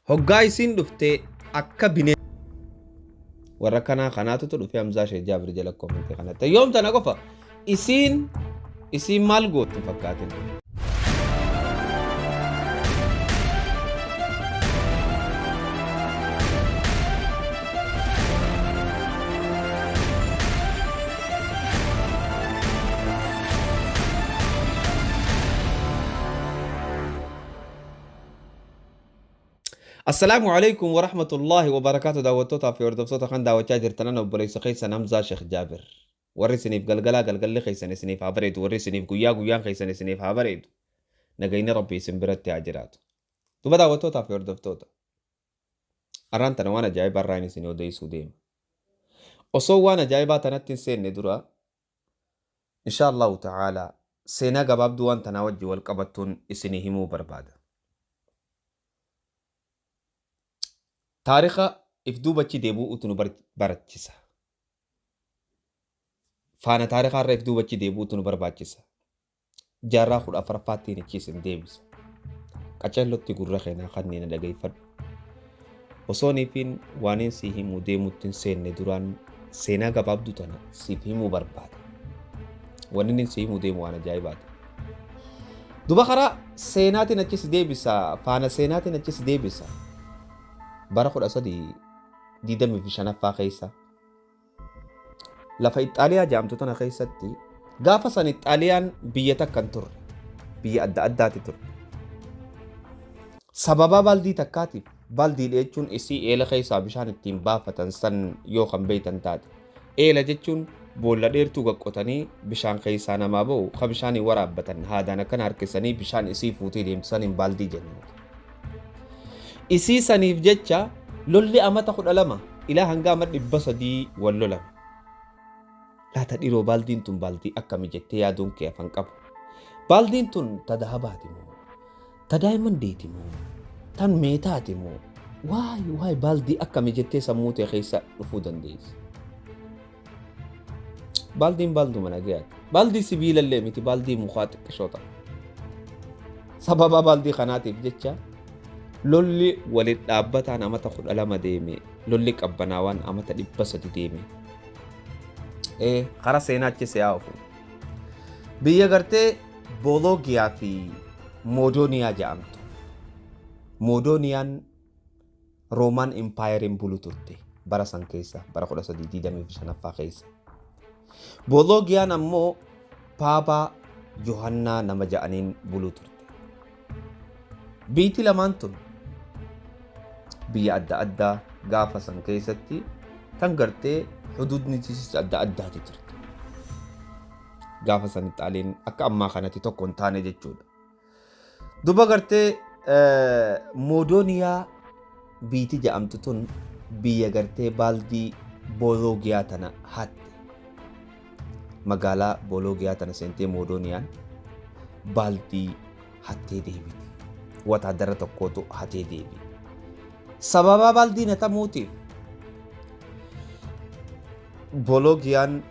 Hoggaa isiin dhufte akka bineensa. Warra kanaa kanaatutu dhufee Hamzaa Sheekh Jaabir jala komentii kanatti. Yoom tana qofa isiin isiin maal gootu hin fakkaatin. Assalaamu alaikum wa rahmatullahi wa barakaatu. Daawwattootaa fi hordoftoota kan daawwachaa jirtan, ana obboleessa keessan Hamzaa Sheekh Jaabir. Warri isiniif galgalaa galgalli keessan isiniif haa bareedu, warri isiniif guyyaa guyyaan keessan isiniif haa bareedu. Nagayni Rabbii isin biratti haa jiraatu. Duba daawwattootaa fi hordoftoota. Arraan tana waan ajaa'ibaa irraa inni isin odeessuu deema. Osoo waan ajaa'ibaa tanatti hin seenne dura, insha Allahu ta'ala, seenaa gabaabduu waan tanaa wajji wal qabattuun isinii himuu barbaada. Taarika if duubachi deebi'uutu nu barachisa. Faana taarikaa irra if duubachi deebi'uutu nu barbaachisa. Jaarraa 14ffaattiin achi isin deebisa. Qaceellotti gurra keenaa kanneen dhageeffadhu. Osoo niifiin waaniin sii himuu deemutti hin seenne duraan seenaa gabaabduu tana siif himuu barbaada. Wanni inni sii himuu deemu waan ajaa'ibaati. Duba karaa seenaatiin achi si deebisa, faana seenaatiin achi si deebisa. Bara 1325ffaa keessa lafa Ixaaliyaa jedhamtu tana keessatti, gaafa san Ixaaliyaan biyya takka hin turre, biyya adda addaati turte. Sababa baaldii takkaatiif, baaldii jechuun isii eela keessaa bishaan ittiin baafatan san yoo kan beektan taate. Eela jechuun boolla dheertuu gaqqotanii bishaan keessaa namaa ba'u, ka bishaanii waraabbatan haadaan akkana harkisanii bishaan isii fuutee deemtu saniin baaldii jenna. Isii saniif jecha lolli amata 12 ilaa hanga amma 300 wal lolame. Laata dhiroo, baaldiin tun baaldii akkami jettee yaaduun kee afan qabu. Baaldiin tun ta dahabaati moo? Ta daayimandiiti moo? Tan meetaati moo? Waay waay, baaldii akkami jettee sammuu tee keessa dhufuu dandeessi. Baaldiin baalduma nagayaati. Baaldii sibiilallee miti, baaldii mukaa xiqqishoo ta'a. Sababa baaldii kanaatiif jecha lolli walit dhaabbataan amata 12 deeme, lolli qabbanaawaan amata 300 deeme. Karaa seenaa achi si'aa ofu. Biyya gartee Booloogiyaa fi Moodooniyaa jedhamtu. Moodooniyaan Roomaan Impaayeriin bulu turte bara san keessa, bara 1325ffaa keessa. Booloogiyaan ammoo Paapaa Yohannaa nama ja'aniin bulu turte. Biyti lamaan tun biyya adda addaa gaafa san keessatti tan gartee huduudni isiis adda addaati turte. Gaafa san Xaaliin akka ammaa kanatti tokko hin taane jechuudha. Duba gartee Moodooniyaa biiti jedhamtu tun biyya gartee baaldii Booloogiyaa tana hatte. Magaalaa Booloogiyaa tana seentee Moodooniyaan baaldii hattee deebite. Wataadara tokkootu hatee deebi'e. Sababa baaldiin hatamuutiif Booloogiyaan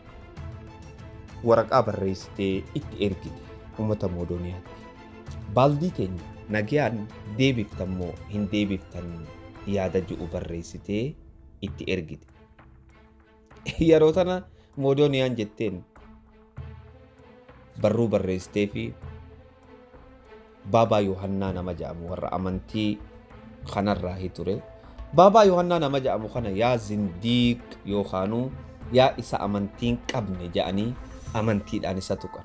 waraqaa barreessitee itti ergite uummata Moodooniyaatti. Baaldii keenya nagayaan deebiftan moo hin deebiftan yaada ji'u barreessitee itti ergite. Yeroo tana Moodooniyaan jetteen barruu barreessitee fi Baabaa Yohannaa nama jedhamu, warra amantii kanarraa hi ture. Baabaa Yohannaa nama jedhamu kana yaa zindiiq yookaanuu yaa isa amantiin qabne jedhanii amantiidhaan isa tuqan.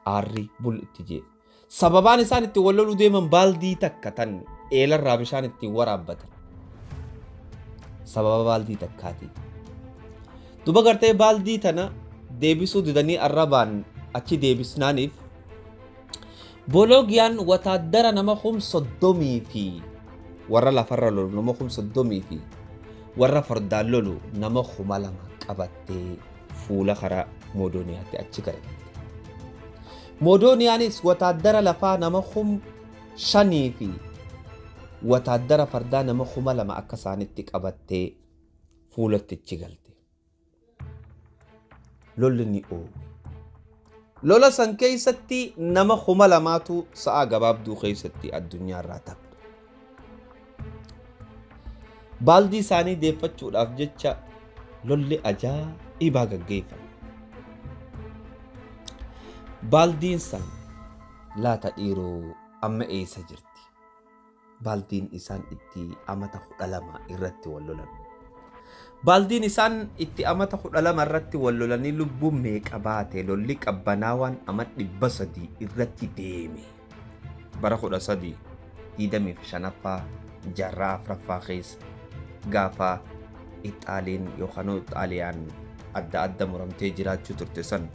Aarri bul itti jee. Sababaan isaan itti wal loluu deeman baaldii takka tan eelarraa bishaan ittiin waraabbatan. Sababa baaldii takkaatiif. Duba gartee baaldii tana deebisuu didanii arrabaan achi deebisnaaniif Booloogiyaan wataaddara nama 30,000 fi warra lafarra lolu nama 30,000 fi warra fardaan lolu nama 2,000 qabattee fuula karaa Moodooniyaatti achi garagalte. Moodooniyaanis wataaddara lafaa nama 5,000 fi wataaddara fardaa nama 2,000 akka isaanitti qabattee fuulatti achi galte. Lolli ni oowwe. Lola san keessatti nama 2,000tu sa'aa gabaabduu keessatti addunyaarraa taphe. Baaldii isaanii deeffachuudhaaf jecha lolli ajaa'ibaa gaggeeffame. Baaldiin san laata dhiiroo amma eessa jirti? Baaldiin isaan itti amata 12 irratti wal lolan. Baaldiin isaan itti amata 12 irratti wal lolanii lubbuun meeqa baate lolli qabbanaawaan ama 300 irratti deeme. Bara 1325ffaa jaarraa afraffaa keessa gaafa Ixaaliin yookaan Xaaliyaan adda adda muramtee jiraachuu turte san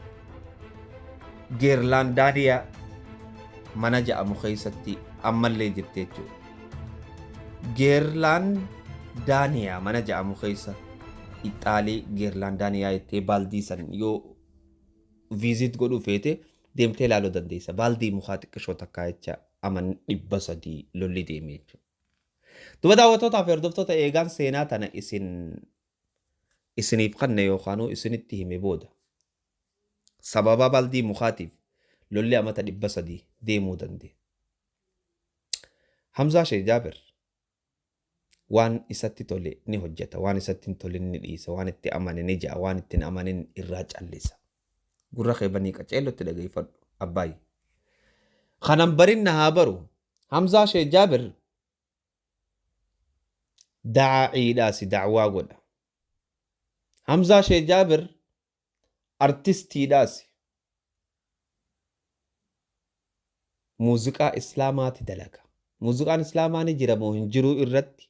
Geerlaandaaniyaa mana ja'amu keessatti ammallee jirti jechuudha. Geerlaandaaniyaa mana ja'amu keessa Ixaalii Geerlaandaaniyaa jettee baaldii san yoo viizit godhuu feete deemtee ilaaluu dandeessa. Baaldii mukaa xiqqishoo takkaa jecha aman 300 lolli deeme jechuudha. Duba daawwattootaa fi hordoftoota eegaan seenaa tana isin isiniif kanne yookaanuu isinitti hime booda sababa baaldii mukaatiif lolli amata 300 deemuu danda'e. Hamzaa Sheekh Jaabir waan isatti tole ni hojjeta, waan isatti hin tolin ni dhiisa, waan itti amane ni ja'a, waan itti hin amanin irraa callisa. Gurra kee banii qaceellotti dhageeffadhu abbaayyi. Kanan barin na haa baru. Hamzaa Sheekh Jaabir daa'iidhaasi da'waa godha. Hamzaa Sheekh Jaabir artistiidhaasi. Muuziqaa Islaamaati dalaga. Muuziqaan Islaamaa ni jira moo hin jiruu irratti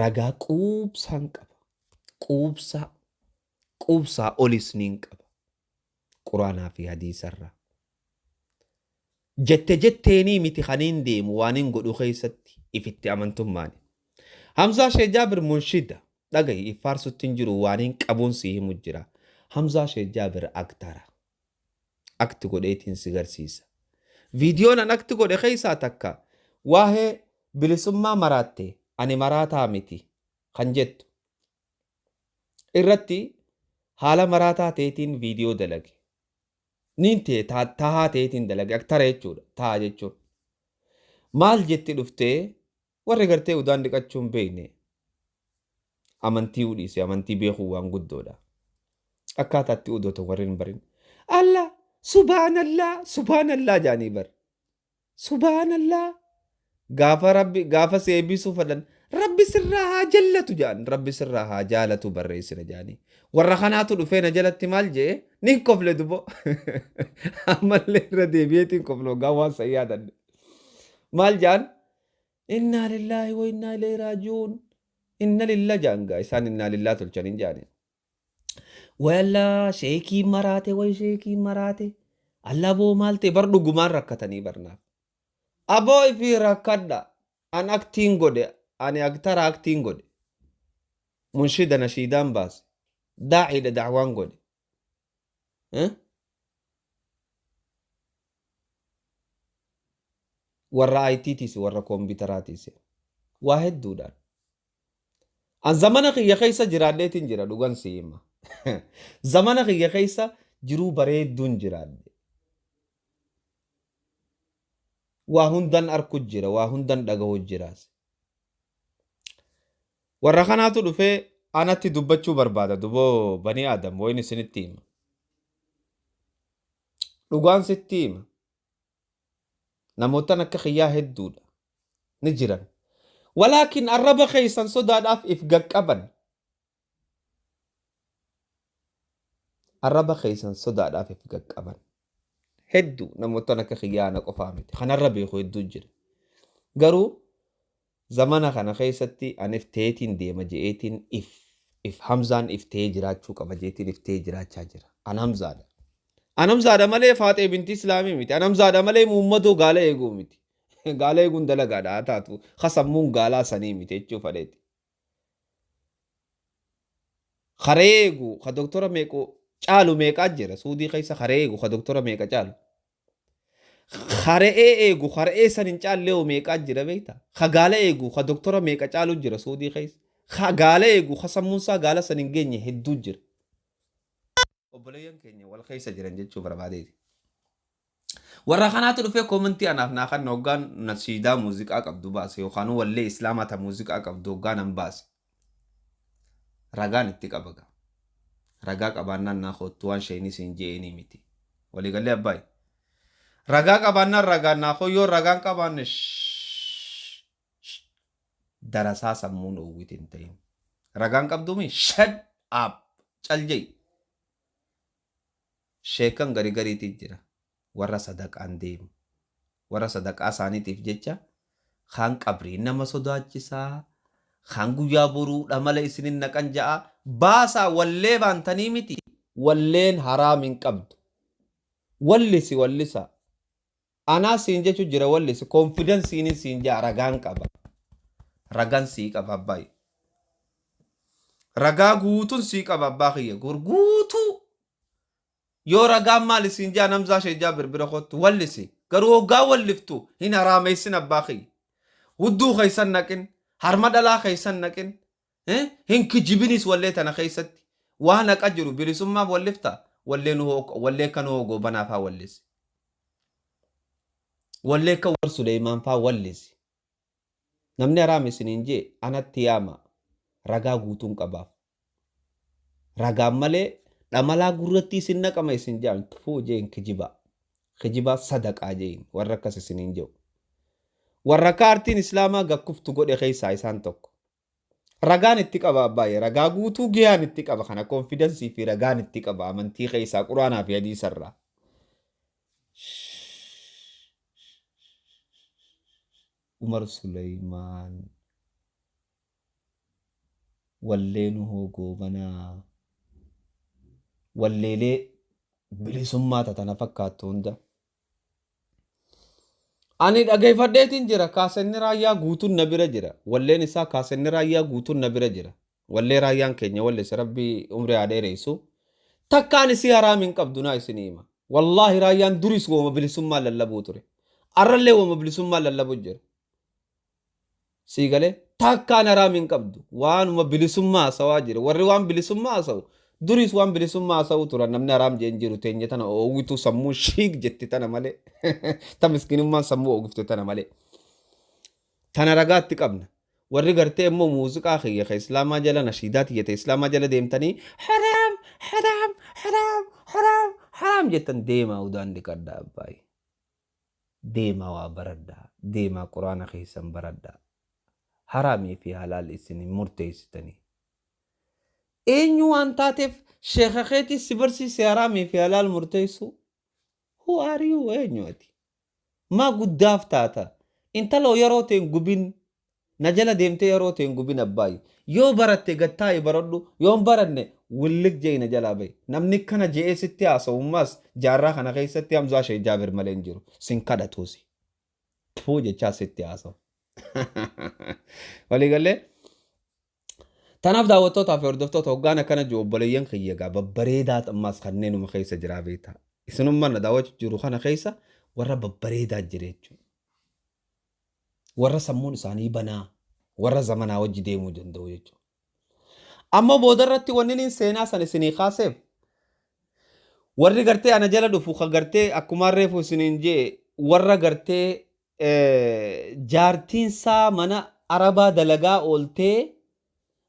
ragaa quubsaan qaba. Quubsaa quubsaa olis niin qaba. Quraanaa fi hadiisarraa. Jette jetteenii miti kaniin deemu waan godhu keessatti ifitti amantummaani. Hamzaa Sheekh Jaabir munshida dhagahi iffaarsutti hin jiru waan hin qabuun si himu jira. Hamzaa Sheekh Jaabir aktara. Akti godheetiin si garsiisa. Viidiyoon an akti godhe keessaa takka waa'ee bilisummaa maraatte ani maraataa miti kan jettu irratti haala maraataa ta'eetiin viidiyoo dalage. Niin ta'e tahaa ta'eetiin dalage aktara jechuudha tahaa jechuun. Maal jetti dhuftee warri gartee udaan dhiqachuu hin beekne amantii udhiise amantii beekuu waan guddoodha. Akkaataatti udoota warri hin barin. Allah subhaanallah subhaanallah jaanii bar. Subhaanallah gaafa rabbi gaafa si eebbisuu fedhan rabbi sirraa haa jallatu jedhan rabbi sirraa haa jaalatu barreessina jedhanii. Warra kanaatu dhufee na jalatti maal jee nin kofle dubo. Ammallee irra deebi'eetiin kofle hoggaa waan san yaadanne. Maal jedhan innaa lillaahi wa innaa ilayhi raaji'uun. Inna lillah jedhan gaa isaan innaa lillaa tolchaniin jedhanii. Wayallaa sheekii maraate way sheekii maraate. Allaa boo maal ta'e bar dhugumaan rakkatanii barnaaf. Aboo ifii rakkadha. An aktiin godhe ani aktara aktiin godhe. Munshida nashiidaan baase. Daaciidha dacwaan godhe. Warra ITtiis warra koompitaraatiis. Waa hedduudhaan. An zamana kiyya keessa jiraadheetiin jira dhugan si hima. Zamana kiyya keessa jiruu bareedduun jiraadhe. Waa hundan arku jira, waa hundan dhagahu jiraas. Warra kanaatu dhufee anatti dubbachuu barbaada duboo banii Adam wayin isinitti hima. Dhugaan sitti hima. Namootan akka kiyyaa hedduudha. Ni jiran. Walaakin arraba keessan sodaadhaaf if gaqqaban. Arraba keessan sodaadhaaf if gaqqaban. Hedduu namootan akka kiyyaa ana qofaa miti. Kanarra beeku hedduu jira. Garuu zamana kana keessatti an if ta'eetiin deema je'eetiin if if Hamzaan if ta'ee jiraachuu qaba je'eetiin if ta'ee jiraachaa jira. An Hamzaadha. An Hamzaadha malee Faaxee binti Islaamii miti. An Hamzaadha malee Muummadoo gaala eeguu miti. Gaala eeguun dalagaadha haa taatu. Ka sammuun gaalaa sanii miti jechuu fadheeti. Karee eegu ka doktora meeqoo caalu meeqaa jira. Suudii keessa karee eegu ka doktora meeqa caalu. Kare'ee eegu kare'ee san hin caallee hoo meeqaa jira beekta. Ka gaala eegu ka doktora meeqa caalu jira Suudii keessa. Ka gaala eegu ka sammuun isaa gaala san hin geenye hedduu jira. Obboleeyyan keenya wal keessa jiran jechuu barbaadeeti. Warra kanaatu dhufee comment anaaf naa kan hoggaan nasiidaa muuziqaa qabdu baase yookaan wallee islaamaa ta muuziqaa qabdu hoggaan an baase. Ragaan itti qaba gaa. Ragaa qabaannaan naa koottu, waan shayni siin je'eenii miti. Waliigallee abbaay. Ragaa qabaannaan ragaan naa koo, yoo ragaan qabaanne darasaa sammuun oowwiti hin ta'in. Ragaan qabduumi, shut up, cal je'i. Sheekan gari gariitii jira. Warra sadaqaan deemu. Warra sadaqaa isaaniitiif jecha kaan qabriin nama sodaachisaa. Kaan guyyaa boruu dhamala isinin naqan ja'a. Baasaa wallee baantanii miti. Walleen haraam hin qabdu. Wallisi, wallisa. Anaa siin jechu jira, wallisi. Confidenceiin siin ja'a, ragaan qaba. Ragaan sii qaba abbaay. Ragaa guutuun sii qaba, abbaa kiyya. Guutuu. Yoo ragaan maal isin jaa, namzaa sheejaa birbira kottu wallisi. Garuu hoggaa walliftu hin haraameessin, abbaa kiyya. Hudduu keessan naqin. Harma dhalaa keessan naqin. Hin kijibinis wallee tana keessatti. Waan haqa jiru bilisummaaf wallifta. Wallee nu wallee kan hoo Goobanaa faa wallisi. Wallee kan war Suleymaan faa wallisi. Namni haraam isiniin jee anatti yaama. Ragaa guutuun qabaaf. Ragaan malee dhamalaa gurratti isin naqama isin jaan tufuu jeen kijibaa. Kijibaa sadaqaa jeen warra akkas isiniin jedhu. Warra kaartiin islaamaa gakkuftu godhe keessaa isaan tokko. Ragaan itti qaba abbaayee, ragaa guutuu giyaan itti qaba, kana confidence fi ragaan itti qaba amantii keessaa quraanaa fi hadiisarraa. Umar Suleymaan, wallee Nuhoo Goobanaa, walleelee bilisummaa tana fakkaattu hunda. Ani dhageeffadheetiin jira, kaasenni Raayyaa guutuun na bira jira. Walleen isaa kaasenni Raayyaa guutuun na bira jira. Wallee Raayyaan keenya walleessa, rabbi umrii haa dheeressu. Takkaan isii haraam hin qabdu naa isinii hima. Wallaahi Raayyaan duris wooma bilisummaa lallabuu ture. Arrallee wooma bilisummaa lallabuu jira. Sii galee, takkaan haraam hin qabdu. Waanuma bilisummaa haasawaa jira. Warri waan bilisummaa haasawu duris waan bilisummaa haasawuu turan, namni haraam jeen jiru teenya tana oowwitu sammuu shiik jetti tana malee. Ta miskinummaan sammuu oogifte tana malee. Tana ragaatti qabna. Warri gartee immoo muuziqaa kiyya ka islaamaa jala, nashiidaa tiyya ta islaamaa jala deemtanii haraam, haraam, haraam, haraam, haraam jettan, deemaa udaan dhiqadhaa abbaay. Deemaa waa baradhaa. Deemaa quraana keessan baradhaa. Haraamii fi halaal isin hin murteessitanii. Eenyu waan taateef sheeka keetii si barsiise haraamii fi halaal murteessuu? Who are you? Eenyu ati? Maa guddaaf taata? Intaloo, yeroo ta'e gubin na jala deemtee, yeroo ta'e gubin abbaayi. Yoo baratte gattaa'i baradhu, yoo hin baranne willik jee na jalaa bahi. Namni kana je'ee sitti haasa'ummaas jaarraa kana keessatti Hamzaa Sheek Jaabir malee hin jiru. Sin kadhatuusi. Tfuu jechaa sitti haasa'u. Waliigallee? Tanaaf daawwattootaa fi hordoftoota, hoggaan akkana jiru obboleeyyan kiyya gaa babbareedaa ammaas kanneenuma keessa jiraa beektaa. Isinummaan na daawwachuu jiru kana keessa warra babbareedaa jira jechuudha. Warra sammuun isaanii banaa, warra zamanaa wajji deemuu danda'u jechuudha. Amma boodarratti wanni inni seenaa san isinii kaaseef, warri gartee ana jala dhufu ka gartee akkuma reefu isiniin jee, warra gartee jaartiinsaa mana arabaa dalagaa ooltee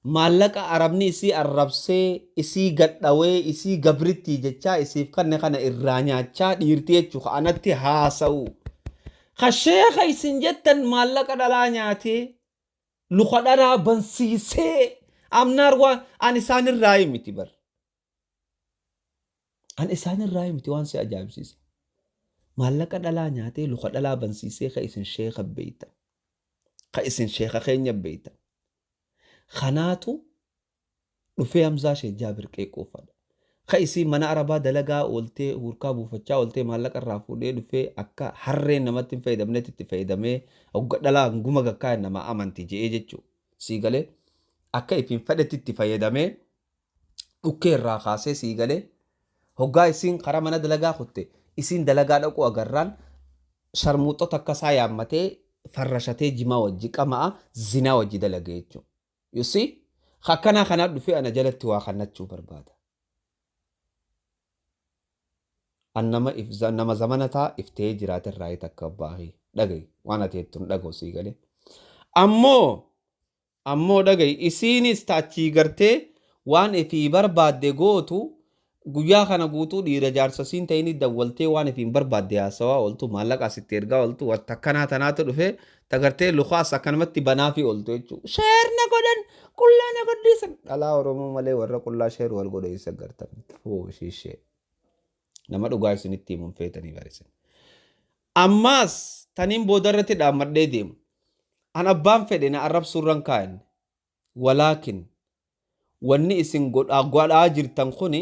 maallaqa arabni isii arrabsee, isii gadhawee, isii gabrittii jechaa isiif kanne kana irraa nyaachaa dhiirti jechuu ka anatti haasa'u. Ka sheeka isin jettan maallaqa dhalaa nyaatee luka dhalaa bansiisee amnaar waan an isaanirraa miti bar. An isaanirraa miti, waan si ajaa'ibsiisa. Maallaqa dhalaa nyaatee luka dhalaa bansiisee ka isin sheeka beeytan. Ka isin sheeka keenya beeytan. Kanaatu dhufee Hamzaa Sheek Jaabir qeeqoofadha. Ka isii mana arabaa dalagaa ooltee hurkaa buufachaa ooltee maallaqa irraa fuudhee dhufee akka harreen namatti hin fayyadamnetti itti fayyadamee hogga dhalaa guma gakkaa namaa amanti je'ee jechuudha. Sii galee, akka ifiin fedhetti itti fayyadamee dhukkee irraa kaasee, sii galee, hoggaa isiin karaa mana dalagaa kutte, isiin dalagaa dhaquu agarraan sharmuuxota akkasaa yaammatee farrashatee jimaa wajji qama'a, zinaa wajji dalage jechuudha. You see? Akkanaa kanaa dhufee ana jalatti waa kannachuu barbaada. An nama if nama zamana taa iftee jiraate irraa takka baahii dhagayi waan ati jettuun dhaga'u sii galee. Ammoo dhagayi, isiinis taachii gartee waan ifii barbaadde gootu, guyyaa kana guutuu dhiira jaarsa siin ta'ini dawwaltee waan ifiin barbaadde haasawaa ooltu, maallaqa asitti ergaa ooltu, wanta akkanaa tanaatu dhufee tagartee lukaas akkanumatti banaa fi ooltu jechuudha. Share na godhan, qullaa na godhiisan, dhalaa Oromoo malee warra qullaa share wal godheessa gartan ishee nama dhugaa isinitti himuun feetanii barisan. Ammaas taniin booda irratti dhaammadhee deemu. An abbaan fedhe na arrabsuurran kaa'enne. Walaakin wanni isin godhaa jirtan kuni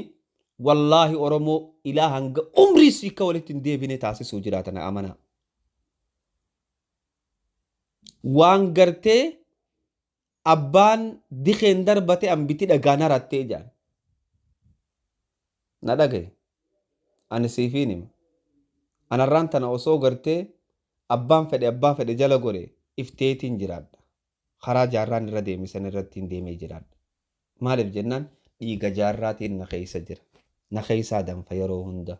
wallaahi Oromoo ilaa hanga umrii siika walitti hin deebine taasisuu jiraatan amanaa. Waan gartee abbaan dikeen darbate ambiti dhagaan harattee jaan. Na dhagaye. Ani siifiin hima. Anarraan tana osoo gartee abbaan fedhe abbaa fedhe jala gore ifteetiin jiraadha. Karaa jaarraan irra deemisan irratti hin deemee jiraadha. Maaliif jennaan, dhiiga jaarraatiin na keessa jira. Na keessaa danfa yeroo hunda,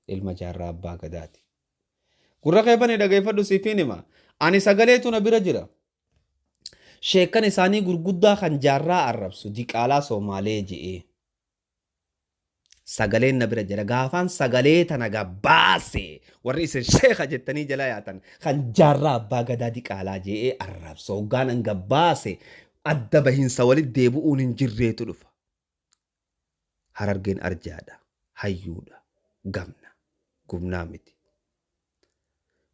ilma jaarraa abbaa gadaati. Gurra keeffanii dhageeffadhu, siifiin hima. Ani sagaleetu na bira jira. Sheekkan isaanii gurguddaa kan jaarraa arrabsu diqaalaa Soomaalee je'ee. Sagaleen na bira jira. Gaafaan sagalee tana gabbaase, warri isin sheeka jettanii jala yaatan kan jaarraa abbaa gadaa diqaalaa je'ee arrabsu hoggaan an gabbaase, adda bahinsa walitti deebi'uun hin jirreetu dhufa. Harargeen arjaadha. Hayyuudha. Gamna. Gumnaa miti.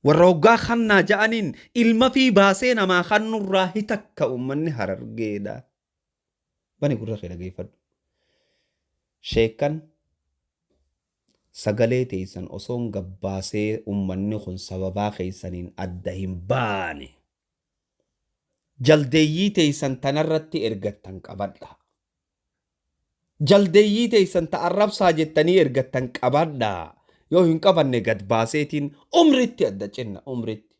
Warra hoggaa kannaa ja'aniin ilma fi baasee namaa kannurraa hitakka uummanni Harargeedha. Bani gurra kee dhageeffadhu. Sheekkan sagalee teessan osoon gabbaasee uummanni kun sababaa keessaniin adda hin baane. Jaldeeyyii teessan tanarratti ergattan qabadha. Jaldeeyyii teessan ta arrabsaa jettanii ergattan qabadha. Yoo hin qabanne gad baaseetiin umritti adda cinna, umritti.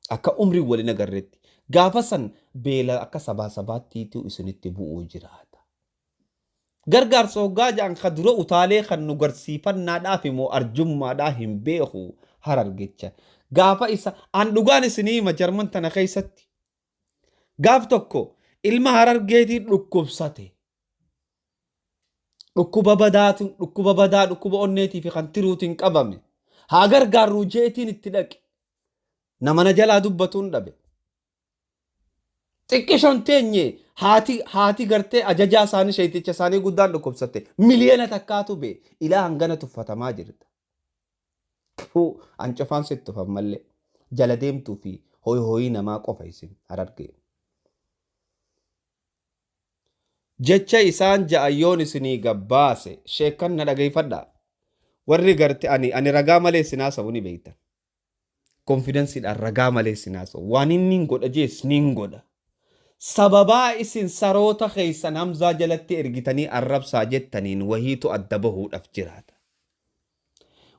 Akka umrii waliin agarreetti. Gaafa san beela akka sabaa sabaattiitu isinitti bu'uu jiraata. Gargaarsa hoggaa ja'an ka dura utaalee kan nu garsiifannaadhaaf immoo arjummaadhaa hin beeku Harargecha. Gaafa isa an dhugaan isinii hima, Jarman tana keessatti. Gaaf tokko ilma Harargeetii dhukkubsate. Dhukkuba badaatu, dhukkuba badaa, dhukkuba onneetii fi kan tiruutiin qabame. Haa gargaarruu jeetiin itti dhaqe. Nama na jalaa dubbatuun dhabe. Xiqqishoon teenye haati gartee ajajaa isaanii, sheeticha isaanii guddaan dhukkubsatte, 1 miliyoona bee ilaa hangana tuffatamaa jirta. An cufaan sitti tufan mallee jala deemtuu fi hoyi hoyii namaa qofa isin Harargee. Jecha isaan ja'ayyoon isinii gabbaase, sheekkan na dhageeffadha. Warri garte ani ragaa malee isin haasa'u ni beektan. Confidenceiidhaan ragaa malee isin haasa'u. Waan inni hin godha jees ni hin godha. Sababaa isin saroota keessan Hamzaa jalatti ergitanii arrabsaa jettaniin wahiitu adda bahuudhaaf jiraata.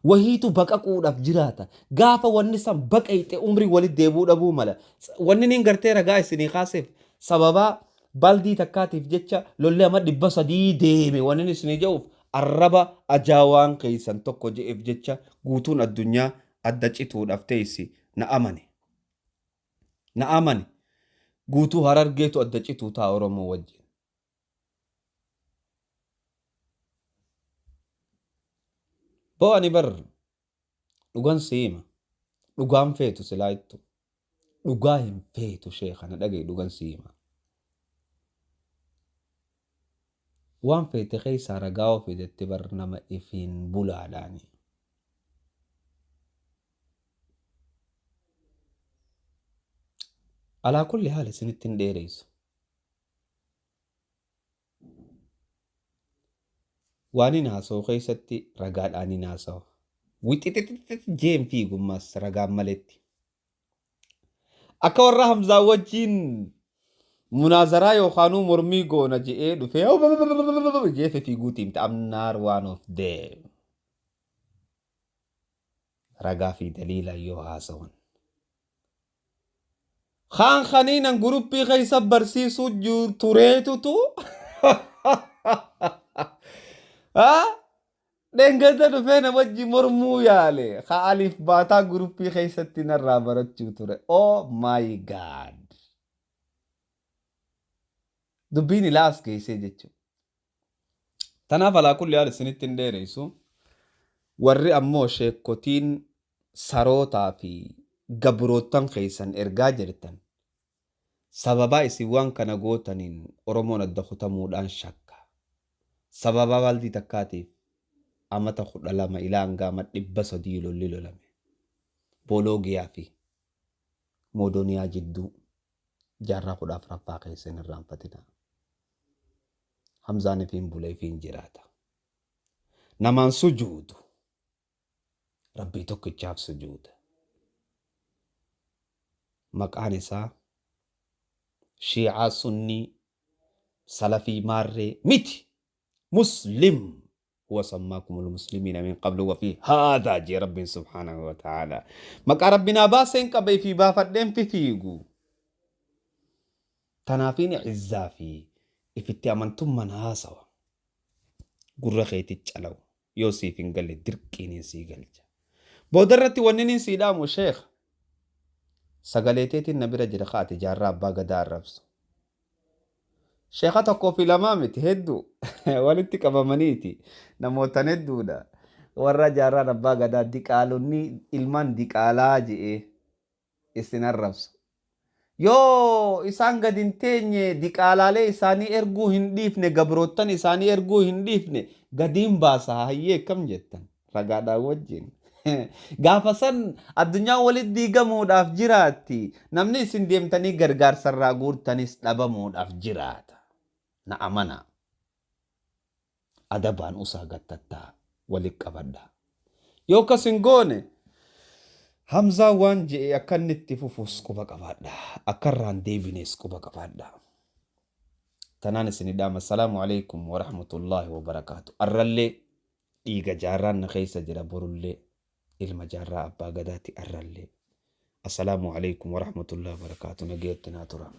Wahiitu baqaquudhaaf jiraata. Gaafa wanni san baqayxe umrii walitti deebi'uu dhabuu mala. Wanni niin gartee ragaa isinii kaaseef, sababaa baldii takkaatiif jecha lolli amma 300 deeme wanni isinii jedhuuf, arraba ajaawaan keessan tokko je'eef jecha guutuun addunyaa adda cituudhaaf teessi, na amane. Na amane. Guutuu Harargeetu adda cituu ta'a Oromoo wajjin. Bo'ani bar dhugan siima. Dhugaan feetu silaa ittu. Dhugaa hin feetu, sheekana dhagaye, dhugan siima. Waan feete keessaa ragaa ofii jetti bar nama ifiin bulaadhaani. Alaa kulli haal isinitti hin dheeressu. Waan hin haasa'u keessatti ragaadhaan hin haasa'u. Wixixixixix jeen fiigummaas ragaan maletti. Akka warra Hamzaa wajjin munaazaraa yookaanuu mormii goona je'ee dhufee jee fiiguutiin I'm not one of them. Ragaa fi daliila yoo haasawan. Kaan kaniinan guruppii keessa barsiisuu tureetutu. Dheengadda dhufee na wajji mormuu yaale. Ka aliif baataa guruppii keessatti narraa barachuu ture. Oh my God. Dubbiin ilaa as geessee jechuudha. Tanaaf alaa kulli haal isinitti hin dheeressu. Warri ammoo sheekotiin sarootaa fi gabroottan keessan ergaa jirtan. Sababaa isin waan kana gootaniin Oromoon adda kutamuudhaan shakka. Sababaa baaldii takkaatiif amata 12 ilaa hanga ama 300 lolli lolame. Booloogiyaa fi Moodoniyaa jidduu jaarraa 14ffaa keessa hin irraanfatinaa. Hamzaan ifiin bulee ifiin jiraata. Namaan sujuudu. Rabbii tokkichaaf sujuuda. Maqaan isaa Shiicaa, Sunnii, Salafii, Maarree miti. Muslim. Huwa sammaakumul muslimiina min qablu wa fi haadhaa jee Rabbiin subhaanahu wa ta'ala. Maqaa Rabbi naa baaseen qabee fi baafadheen fifiigu. Tanaafiin izzaa fi ifitti amantummaan haasawa. Gurra keetti calawu. Yoo siif hin galle dirqiin sii galcha. Booda irratti wanni inni sii dhaamu sheekha. Sagalee teetiin na bira jira kaate jaarraa abbaa gadaa arrabsu. Sheekha tokkoo fi lamaa miti, hedduu walitti qabamaniiti, namootan hedduudha. Warra jaarraan abbaa gadaa diqaalonni ilmaan diqaalaa je'ee isin arrabsu. Yoo isaan gad hin teenye, diqaalaalee isaanii erguu hin dhiifne, gabroottan isaanii erguu hin dhiifne, gadiin baasa. Hayyee, akkam jettan ragaadhaan wajjin. Gaafa san addunyaan walitti diigamuudhaaf jiraatti. Namni isin deemtanii gargaarsarraa guurtanis dhabamuudhaaf jiraata. Na amana. Adabaan usaa gattattaa walitti qabadha. Yoo akkas hin goone, Hamzaan waan je'e akka inni itti fufus quba qabaadha. Akka irraan deebines quba qabaadha. Tanaan isin dhaama. Assalaamu alaikum wa rahmatullaahi wa barakaatu. Arrallee dhiiga jaarraan na keessa jira, borullee ilma jaarraa abbaa gadaati arrallee. Assalaamu alaikum wa rahmatullaahi wa barakaatu. Nageetti naa tura.